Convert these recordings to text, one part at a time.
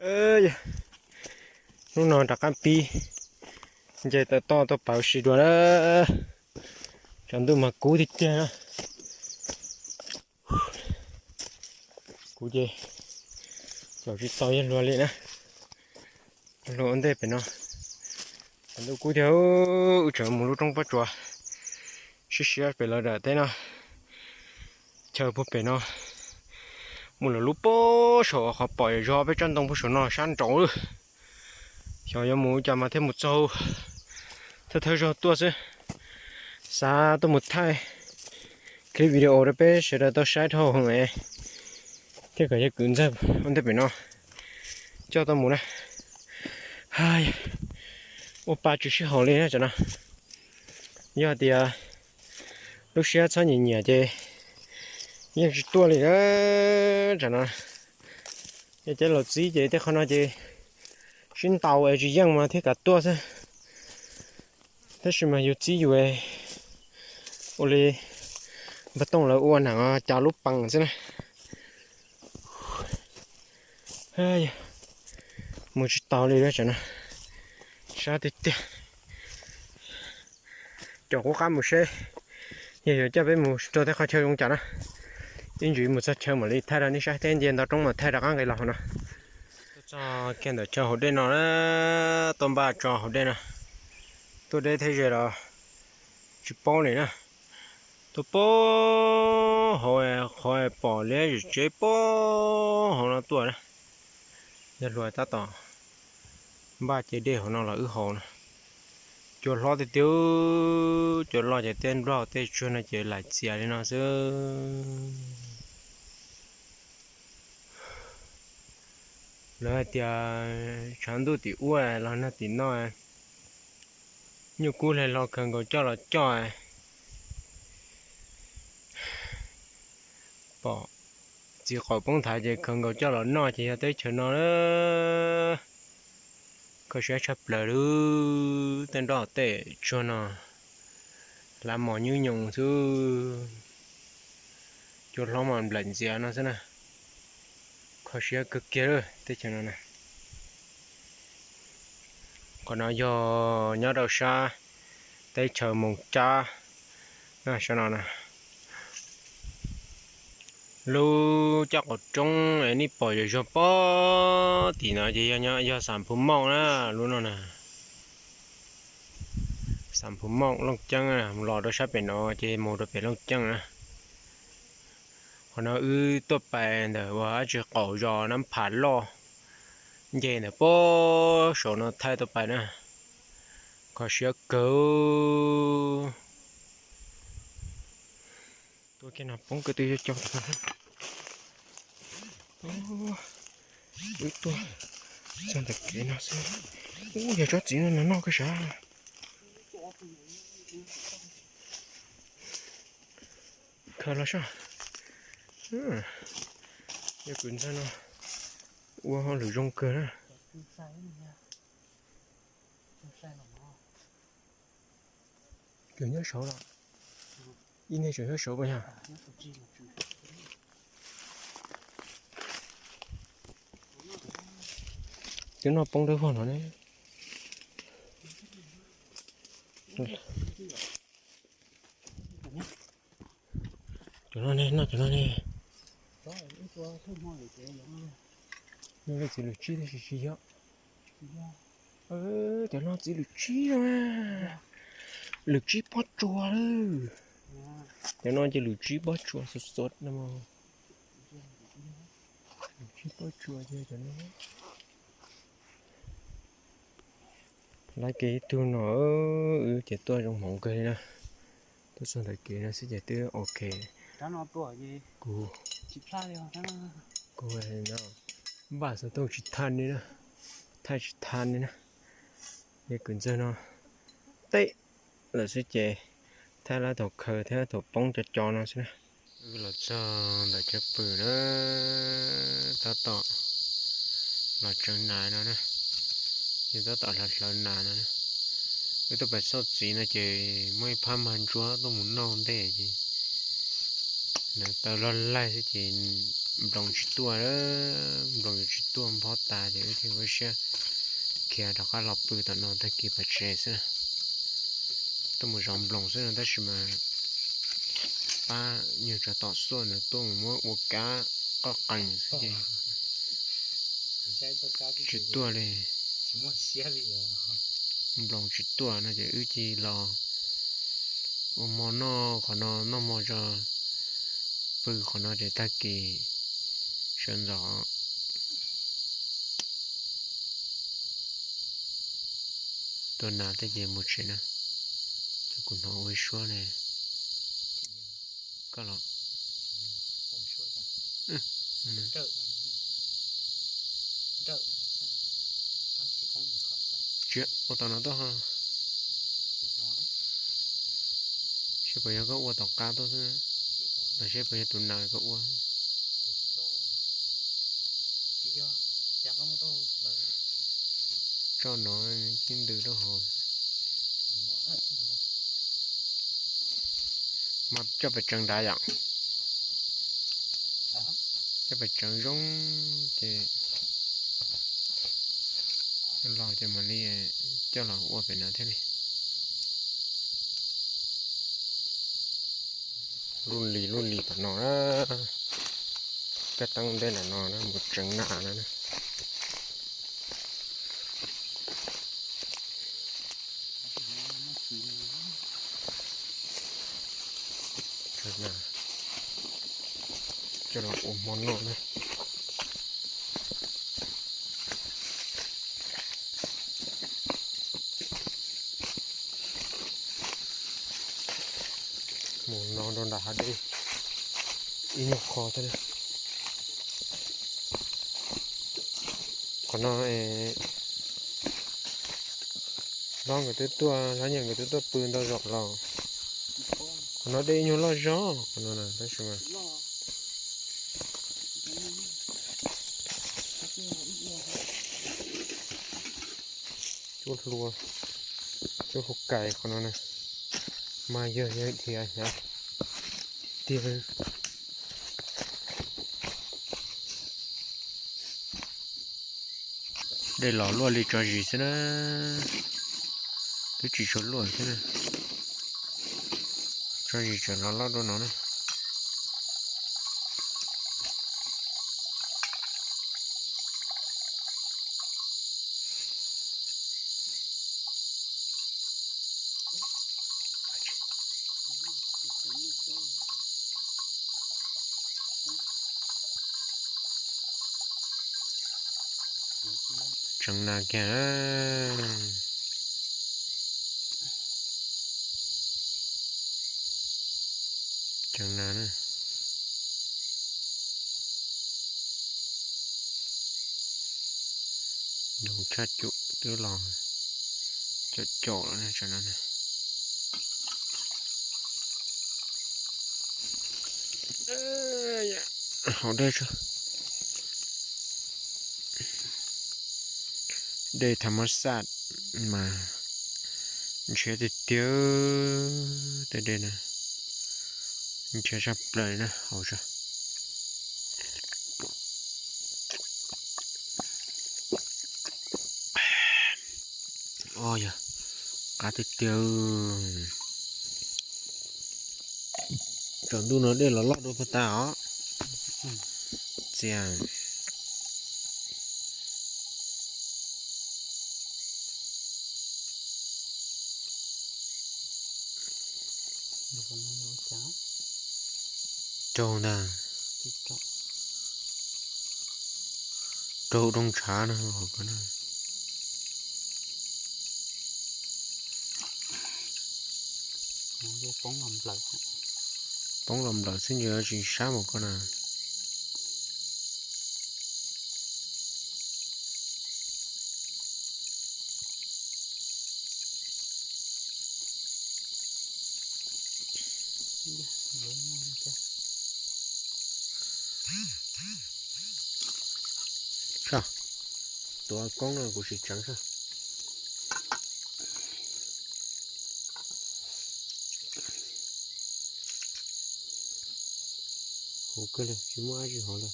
Hnub no rov qab pib nce taw toj tuaj pawv si dua na. Tshav ntuj mas kub tiag tiag na. Kuv ces caum tsis tau yawg hluas li na. Hluas ua ntej pem no, tshav ntuj kub tiag, wb tseem mus lub roob pob tsuas siab siab pem lawv daim teb no. Chaw puag pem no mus lawm lub pob saum qhov pom zog peb tsob ntoo puag saum no sab nraud lawm. Xyov yuav mus cas mas thiaj mus txog, thawj thawj zaug tuaj xwb. Xav tuaj mus thaij clip video rau peb sawv daws tau saib dhau hwv, thiab kom yawg kwv ntxawg ua ntej pem no coj tau mus na. Ua pa tsis sib haum li na tsam no. Yog tias lub siab txhob nyiam nyiam ces yeej tsis tuaj li na tsam no. Yog cov laus txib ces tej qhov no ces sib ntaus es tsis yeej mas thiaj kam tuaj xwb. Tab sis mas yus txib yus ua li npawg Tooj lawv ua nees cas lub pees xwb na. Mus tsis tau li tsam no, sab tiag tiag. Caum qub qab mus seb yog yuav coj peb mus rau tej qhov chaw zoo cas na. Ib ntsis mus txog chaw mam li thaij rau nej saib, teb nce nto roob mas thaij rov qab nqis los hauv no. Tuaj txog kiag ntawm chaw hauv dej no na, tuaj npaj tso hauv dej no. Tuaj deb thiab ze los tsis paub li na. Tuaj puag hauv, qhov pom liab zim tsev puag hauv no tuaj na. Yawg hluas tab tom npaj cev dej hauv no los wb haus na. Cua hlob tiag tiag, cua loj ces tej nplog tej tsuag no ces laim txias li no xwb. Lawv hais tias tshav ntuj tim ub los nag tim no, nyuj kub hle hlo khaws nkaus coj los coj. Pom txiv qaum poob nthav ces khaws nkaus coj los noj ces yog teb chaws no. Kho siab tshaj plaws li, tej nroj tej tsuag no hlav mos nyuj nyoos xwb, cua hlob mas nplaim ntxias no xwb na. Kho siab kawg kiag lawm teb chaws no na. Qhov no yog nyob rau sab teb chaws Moos Cab, sab no na. Lub caj qaum roob es nej pom zog zog pob tim no ces yog Xam Phu Mooj na, lub no na. Xam Phu Mooj Looj Ceeb, los rau sab pem no ces mus rau pem Looj Ceeb na. Qhov no wb tuaj pais ntawm ua dab tsi qaum zos Nab Pham Loj, nce ntawm pob saum no thaij tuaj pais na. Kho siab kawg. Tuaj kiag no poob kwv tw yuav cog. Wb tuaj txog ntawm kev no xwb. Ub, yog tsob txiv no noj kawg sav. Khaws los soj. Yog kwv ntxawg no ua hauj lwm zoo kawg na. Kwv nyob saud los? Ib niag tseem nyob saud puas yog? Cov no poob dawb vog no ne. Cov no ne, noj cov no ne. Noj leej txiv lwm tsib tab sis tsis yog. Cov no txiv lwm tsib no. Lwm tsib pob tsuas lawm. Cov no ces lwm tsib pob tsuas xov xov no. Lwm tsib pob tsuas ces cov no. Laiv kev ib tug no, wb ces tuaj zoo hmoov kawg li na. Tuaj txog ntawm kev no xwb ces twb ok. Kuv, kuv npaj xov tooj tsis thaij li na, thaij tsis thaij li na. Yog kwv ntxawg no teb lawm xwb ces thaij lab thaum khaws thiab thaum poob co co no xwb na. Wb los txog ntawm chaw pw na, tab tom los tseev nas no na, yog tab tom hlawv hlawv nas no na. Wb tuaj pais xauj txiv no ces muaj ib phab mag ntsuab tuaj mus noj ntej ces hneev taw loj laig xwb ces nploos tsis tuaj, nploos yuav tsis tuaj nphob tas ces wb thiaj ua siab khiav rov qab los pw tom no tag kis pov tseg xwb na. Tuaj mus zov nploos xwb no tab sis mas pab nyuag tsov tom xuaj ntawd tuaj mus muab ua kab qoj qees xwb ces tsis tuaj li. Nploos tsis tuaj no ces wb cia li los ua hmo noj qhov no, noj hmo tso, pw qhov no ces tag kis sawv ntxov tuaj nas tej ces mus tsev na. Ces kuv hnov ua ib suab ne, koj los ua tom no tuaj ho, seb puas yog koj ua tom qab tuaj xwb, los seb puas yog tus nas koj ua. Tso no cib ntws rau hauv. Mas coj pes tseev nrad yom, coj pes tseev zoo ces los ces mam li coj los ua pem no thiab li. Luj lis luj lis tom no na, kab teeb ntej nram no na, mus tseev nas na. Coj los ua hmo noj na. Mus no rau nram hav dej ib nyuag qho thiab na. Qhov no hlob nkawd twb tuaj, hlob Nyiaj nkawd twb tuaj pw ntau zaus los. Qhov no dej ib nyuag loj zog qhov no na tab sis mas cuab hlua, cuab hlua kais qhov no na, mas yog yog dhia hnyav tiag. Dej los luaj li tso zis xwb na, twb tsis tshua luaj thiab na, tso zis tseem los loj dua no na. Tseev nas kiag. Tseev nas na. Nyoos tshaj cum twb los caum caum lawm na. Hauv dej, dej tham mab xaj mas ntshiab tiag tiag, tej dej na ntshiab tshaj plaws li na hauv tso. Yog qab tiag tiag. Tsaus ntuj no dej los loj dua puag ta os. Txias. Raug ntag. Raug rooj tshav no. Poob los nplawm xwb ntshe tsis sab mus ko na. Sab, tus koob no kuv sim tseev sab. Huv kawg li tsis muaj dab tsi hauv li.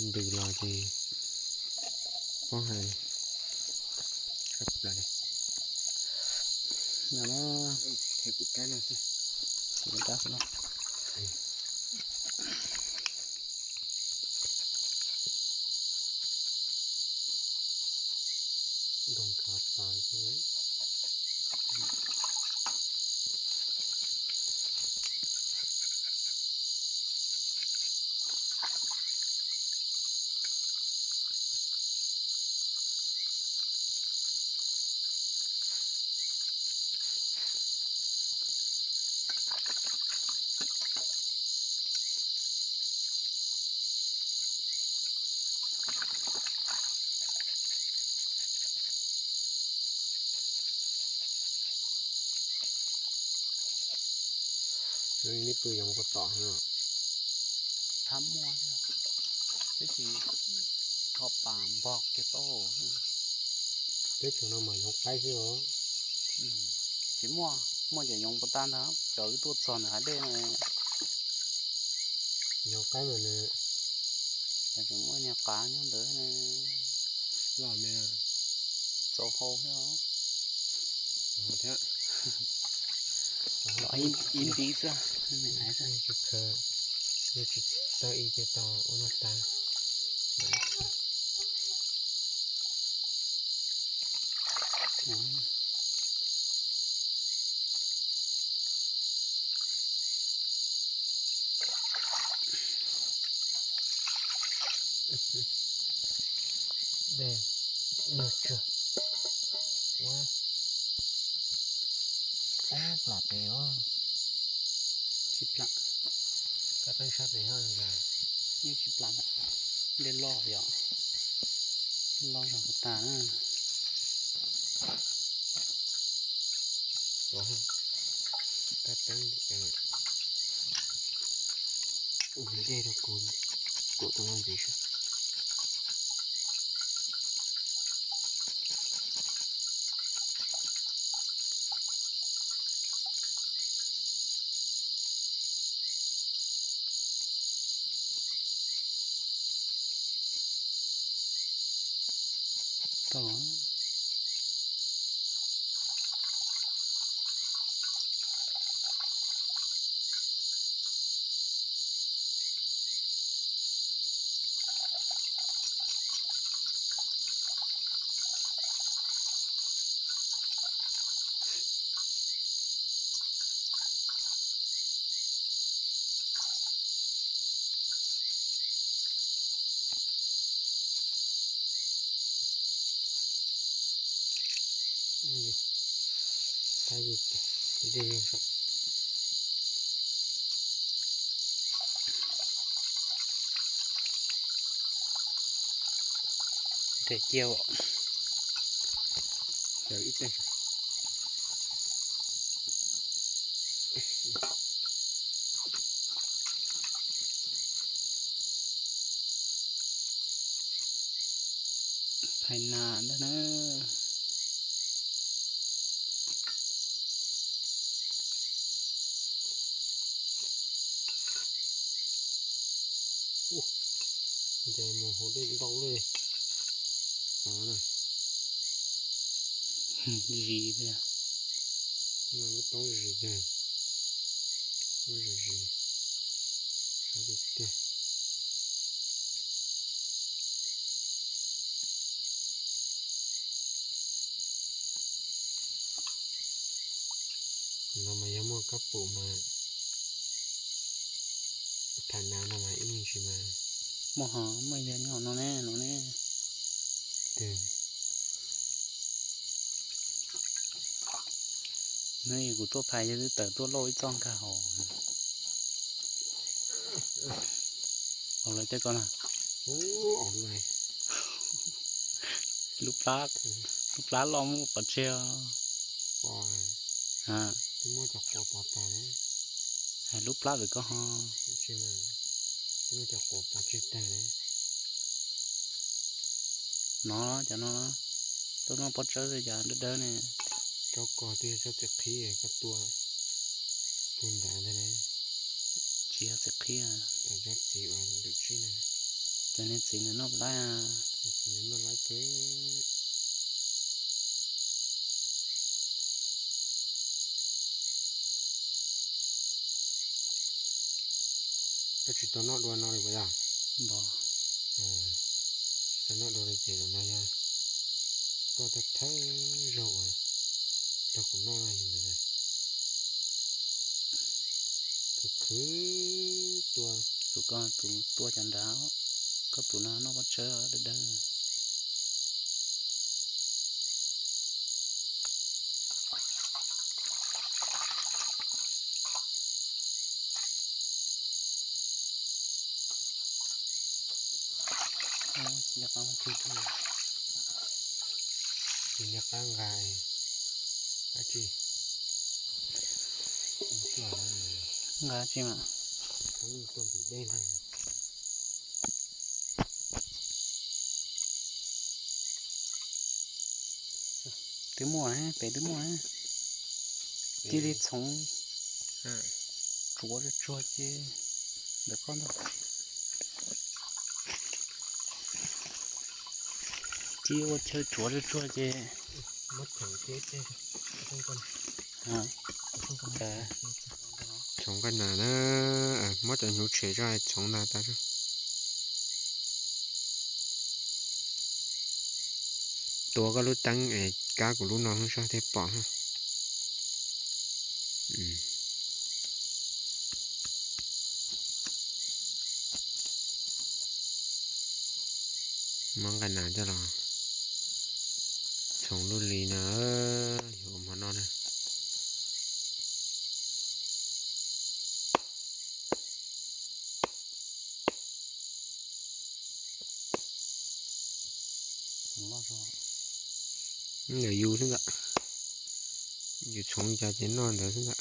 Ntws los ces poob hais tshaj plaws li. No, them kuv rab no xwb, kuv rab xwb los. Nrog khav tas xwb. Neb pw yoov puas tom no? Thab muaj thiab, tab sis thov pam npog kiag tau. Teb chaws no mas yoov qaib xwb os. Tsis muaj, muaj cov yoov puas tag ntag, cov wb tuaj txog ntawm hav dej no. Yoov qaib mas nws, cov tseem muaj niag qav nyob ntawd ne. Loj me, txaus hau thiab. Los ib ntiv xwb, tsis khaws, yog tsis tau ib ces tau ua no tas. Dej nyuag tsawg, ua, ua plam pem os. Tsis plam. Koj teeb sab pem hos, yeej tsis plam ntag. Dej loj yom, dej loj zog tas na. Tab teeb, ua dej rau kuv, kuv tus no ntxiv seb. Tau. Nres kiag os. Phais nas ntag na. Nce mus hauv dej ntau li. Zis, lub taub zis tiag, lub zis zis, tiag tiag. No mas yog muaj kab pum mas phais nas no mas ib me ntsis mas. Muaj ho, muaj yog nyob no ne, no ne. Neb kuv tuaj phais yog twb tawm tuaj lauj ib txoj nkag hauv. Hauv lawv tej ko na. Lub plab, lub plab loj muab pov tseg. Twb muab cov quav pov tas ne. Hais lub plab vim ko ho. Twb muab cov quav pov tseg tag ne. No cov no, tuaj noj pob tsawb cov dawb dawb ne. Tsob ko twb yog tsob txiv qhib koj tua puag nrad ntag ne. Tsis yog txiv qhib. Tsob txiv uas lwm tsib na. Niag txiv nws noj puas laib? Niag txiv nws noj laib kawg. Koj tsis tau noj dua no li puas yog? Tsis tau noj dua li ces zaum no yog koj thawj thawj zaug uas nrog kuv noj yog ntawd. Khwv khwv tua. Tus koj tus tua cov nrad, koj tus no noj pob tsawb dawb dawb. Tsis nco qab nqa dab tsi, nqa dab tsi mas tuaj tim dej na. Twb muaj, pem twb muaj. Cia li txhoov tsuav tsuag tsuag ces ntawm koj ntag. Cia ua chaw tsuav tsuag tsuag ces muab txhoov tsuag tsuag. Txhoov nqaij nas na, muab cov hnyuv tshem tso txhoov nas tas. Tuav koj lub teeb es kab kuv lub no seb thiaj pom. Muab nqaij nas coj los txhoov lub li no, yuav ua mov noj na. Ntawm yus xwb ntag, yus txhoov li cas ces noj ntawd xwb ntag.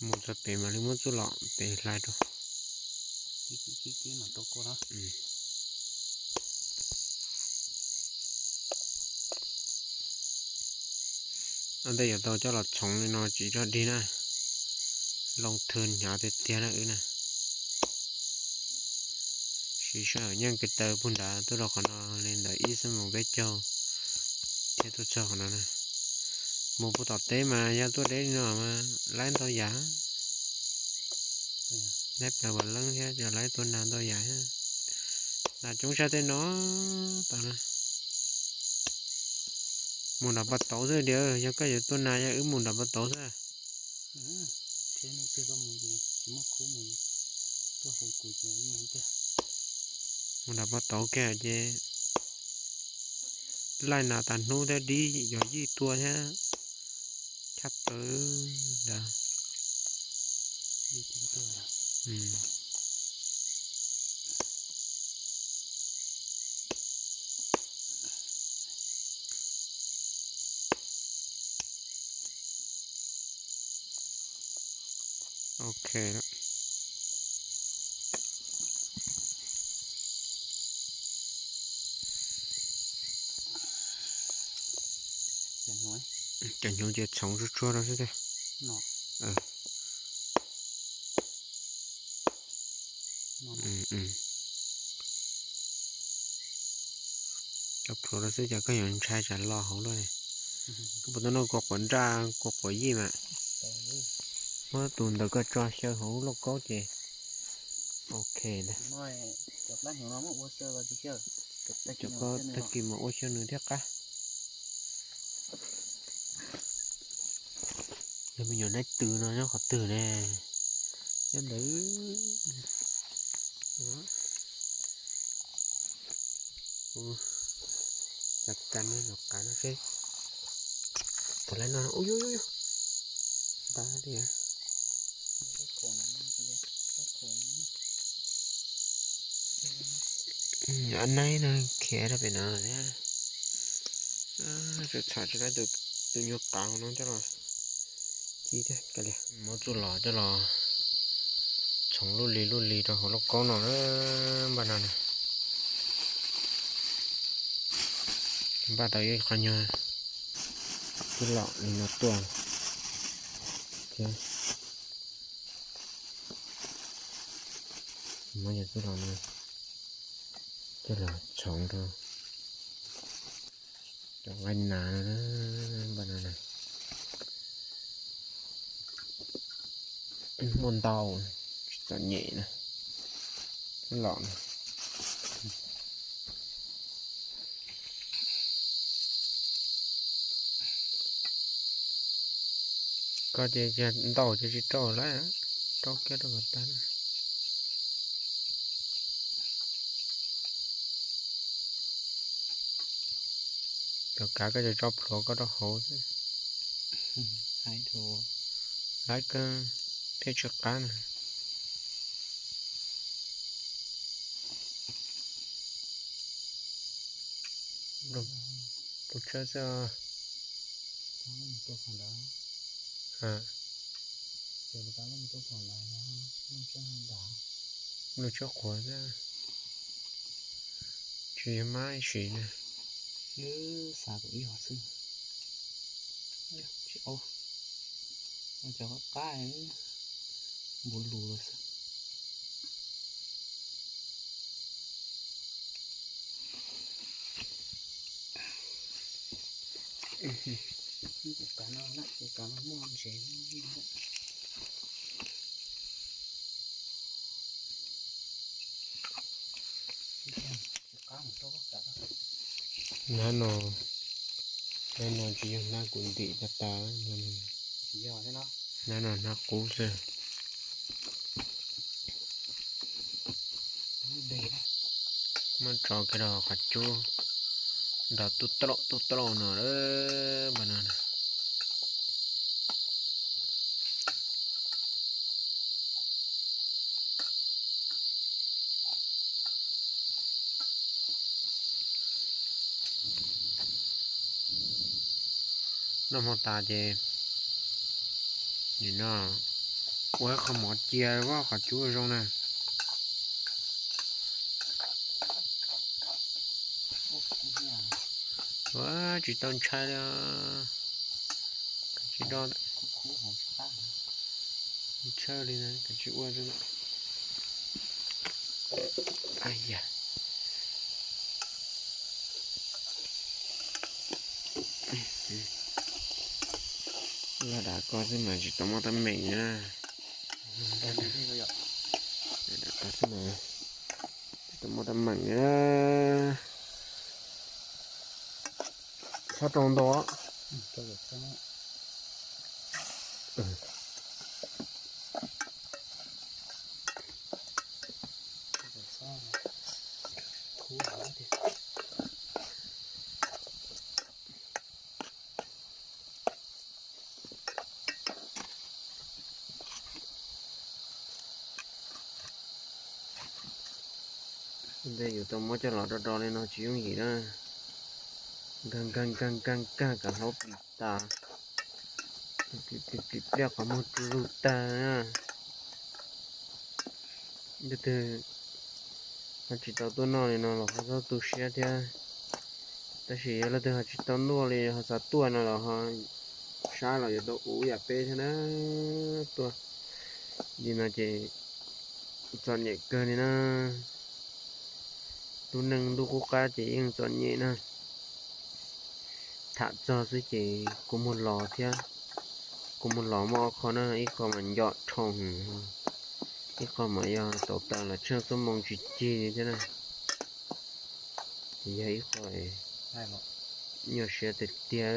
Mus txog pem mam li muab txuj lom pem hlais rau. Ua ntej yuav tau coj los txhoov li no tsis txhob dig na. Loo thwj hnyav tiag tiag na wb na. Siv sij hawm nyeej ko taw puag nrad tuaj rau qhov no li ntawm ib xuab moos peb caug thiab tuaj txog qhov no na. Mus puag tom teb mas yog tuaj deb li no mas laib ntau yam. Laib plaws puas leeb thiab cov laib tua nas ntau yam thiab. Nas coob tshaj tej no tod na. Mus nram pas tauv xwb tiag, yog koj yuav tua nas yog wb mus nram pas tauv xwb. Mus nram pas tauv kiag ces laij nas tas hnub thiab dib yog yij tua thiab. Tshaj plaws ntawd. Ok. Cov hnyuv ces txhoov tsuag tsuag rau xwb tiag. Cov plhuav rau xwb ces koj yuav ntshai tsam lo hauv luaj. Koj puas tau noj kua quav nraj kua quav yij mas. Muab tus ntawd koj tso xyaw hauv lauj kaub ces ok ntag. Cov koj tag kis mas ua xyaw nws thiaj qab. Yog me nyuam naib tw no nyob qhov twg ne? Nyob ntawd. Cov kas no qav no seb puas laib noj. Ub yub yub yub, npab li. Ab naib no khiav rau pem no thiab. Txham tsis tau tus nyuag qav no coj los ci thiab. Muab txuj lom coj los txhoov lub li lub li rau hauv lauj kaub no na. Npaj no na, npaj tau ib qho nyuag txuj lom li no tuaj thiab. Muab cov txuj lom no coj los txhoov rau cov nqaij nas no na. Npaj no na, muaj ntau, tsis txom nyem na, txuj lom na. Koj ces ntau ces tsis rau lawm, rau kiag rau kom tag na. Cov kav koj cov tso plhuav koj rau hauv xwb. Laiv kawg thiaj tsis qab na. Tus tshawb xwb. Nplooj tshawb qhuav xwb, tsis yog mab ib sim na. Xav kom ib hov xwb. Tsis au, cov qab qab npuav lus los xwb. Kuv kav no, kuv kav no muaj ntsev. Hnab no, hnab no tsis yog hnab kuv ntim tas tas, hnab no hnab qub xwb. Muab tso kiag rau qhov cub nrov tub tlaum tub tlaum no lawm npaj no na. Noj hmo tas ces nim no ua ib qho mov cia vaj qhov cub zoo na. Ua tsis tau ntshai li, kav tsij do, ntshai li na, kav tsij ua xwb. Yam, laj dav koj xwb mas tsis tau muaj teeb meem na. Laj dav koj xwb mas tsis tau muaj teeb meem na. Txhob rau ntau. Ntej yus tau muab coj los do do li no tsis yooj yim na. Nkag nkag nkag nkag nkag kom hlaub plis tas, plis plis plis pliaj qhov muag tsuj zug tag na. Leej twg ho tsis tau tuaj noj li no los ho txhob tu siab thiab. Tab sis yog leej twg ho tsis tau noj li ho xav tuaj no los ho sab los yuav tau ua yam peb thiab na. Tuaj li no ces txom nyem kawg li na. Lub neej ntuj qub qab ces yeej txom nyem na. Tham txog xwb ces kua muag los thiab. Kua muag los muaj ob qho na, ib qho mas ncom dhau, ib qho mas yog tau tas los tsheej xuab moos tsis cig li thiab na. Ces yog ib qho nyuaj siab tiag tiag.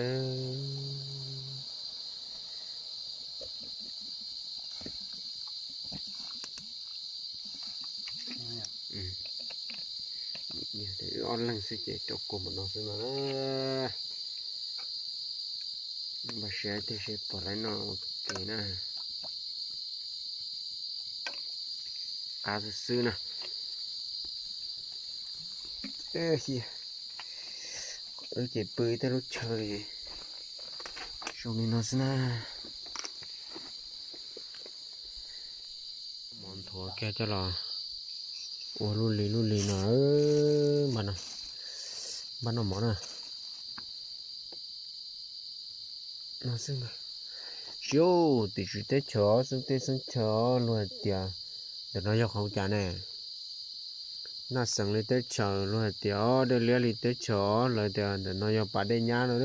Wb ob leeg xwb ces rau kua mus no xwb no. Npaj siab tiag seb puas laib noj ua ke na. Qab xwb xwb na. Wb ces pw tej lub chaw zoo li no xwb na. Mov nthuav kiag coj los ua lub li lub li no, npaj noj mov na. Xyov, tim tswv teb chaws xeeb teb xeeb chaw luag hais tias ntawm no yog qhov cas ne. Naj xeev li teb chaws luag hais tias dej liab li teb chaws, lawv tias ntawm no yog pas dej nyab no.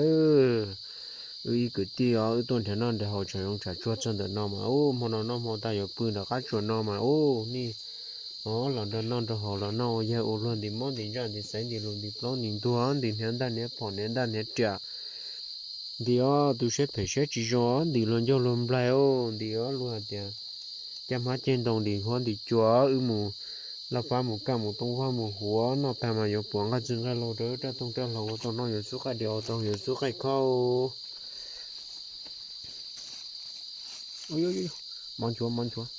Wb ib kwv tij os, wb tuaj nrhiav noj nrhiav haus tshav zoov tshav tsuag txog ntawm no mas ub, hmo no noj hmo tag yuav pw nram qab tsuas no mas ub, nej os los nrog noj nrog haus los noj ua yawg ua luag ntim mob ntim ntsaj ntim xaiv ntim lus ntim plaub ntim ntuag ntim hniav ntaj hniav phom hniav ntaj hniav riam. Ntim os tus siab phem siab tsis zoo, ntim luag ncauj luag nplaig os, ntim os luag hais tias caj hmab ceg ntoo ntim huab ntim cua, wb mus laj fab mus kaj mus tooj vag mus huav noj tag mas yuav puas nqaij txwg nqaij laug rau wb rab tooj rab hlau ua tau noj, yuav xub qaij diav ua tau, yuav xub qaij khaub. Mov nchuav, mov nchuav.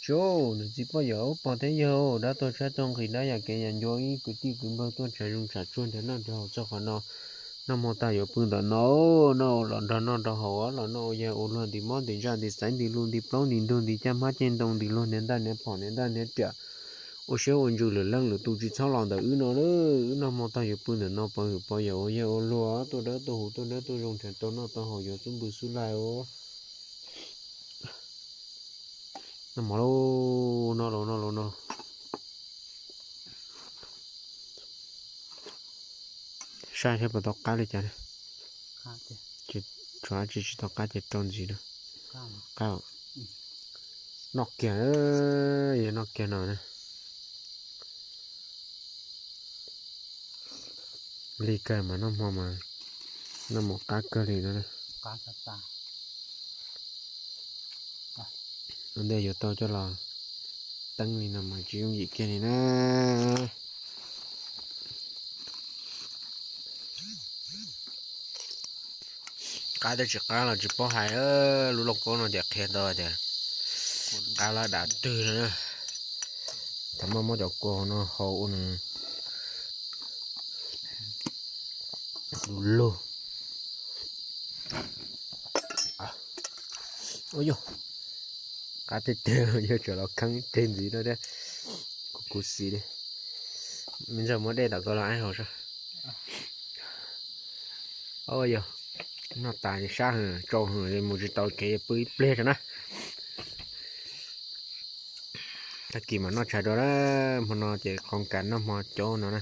Tsis, nws txiv poj yawm ub pog thiab yawg, dab tuag tshaib tuag nqhis dab yam kev yam ncua, ib kwv tij kwv npawg tuaj tshav zoov tshav tsuag nrhiav noj nrhiav haus txog qhov no. Noj hmo tag yuav pw ntawm no, noj los nrog noj nrog haus los noj ua yawg ua luag ntim mob ntim ntsaj ntim xaiv ntim lus ntim plaub ntim ntug ntim caj hmab ceg ntoo ntim luag hniav ntaj hniav phom hniav ntaj hniav riam. Ua siab ua ntsws lwm leej lwm tus tsis txhob los ntawm wb no, wb noj hmo tag yuav pw ntawm no, pog hwm pog yawm ua yawg ua luag tuaj dawb tuaj huv tuaj dawb tuaj zoo nrhiav tau noj tau haus yuav xub npw xub laig os. Noj mov lauj, noj lauj, noj lauj, noj. Saib seb puas tau qab li cas na. Tshuav dab tsi tsis tau qab ces rau ntxiv na. Qab, noj kiag, yog noj kiag no na. Li kawg mas noj hmo mas noj mov qab kawg li no na. Ua ntej yuav tau coj los teeb li no mas tsis yooj yim kiag li na. Qab thiab tsis qab los tsis paub hais, lub lauj kaub no ces qhia tau tias qab lab dam twg no na. Thaum no muab cov kua no hau ua nws lug. Ua yog qab tiag tiag, yog tseem los kheeb teg ntxiv no thiab. Kuv kuv xis li, me ntxawg muab dej tom koj los ib hau saib. Ua yog noj tas sab heev tsau heev mus tsis tau kev pw ib pliag tso na. Tag kis mam noj tshais dua na. Hmo no ces qhov kas noj hmo coob no na.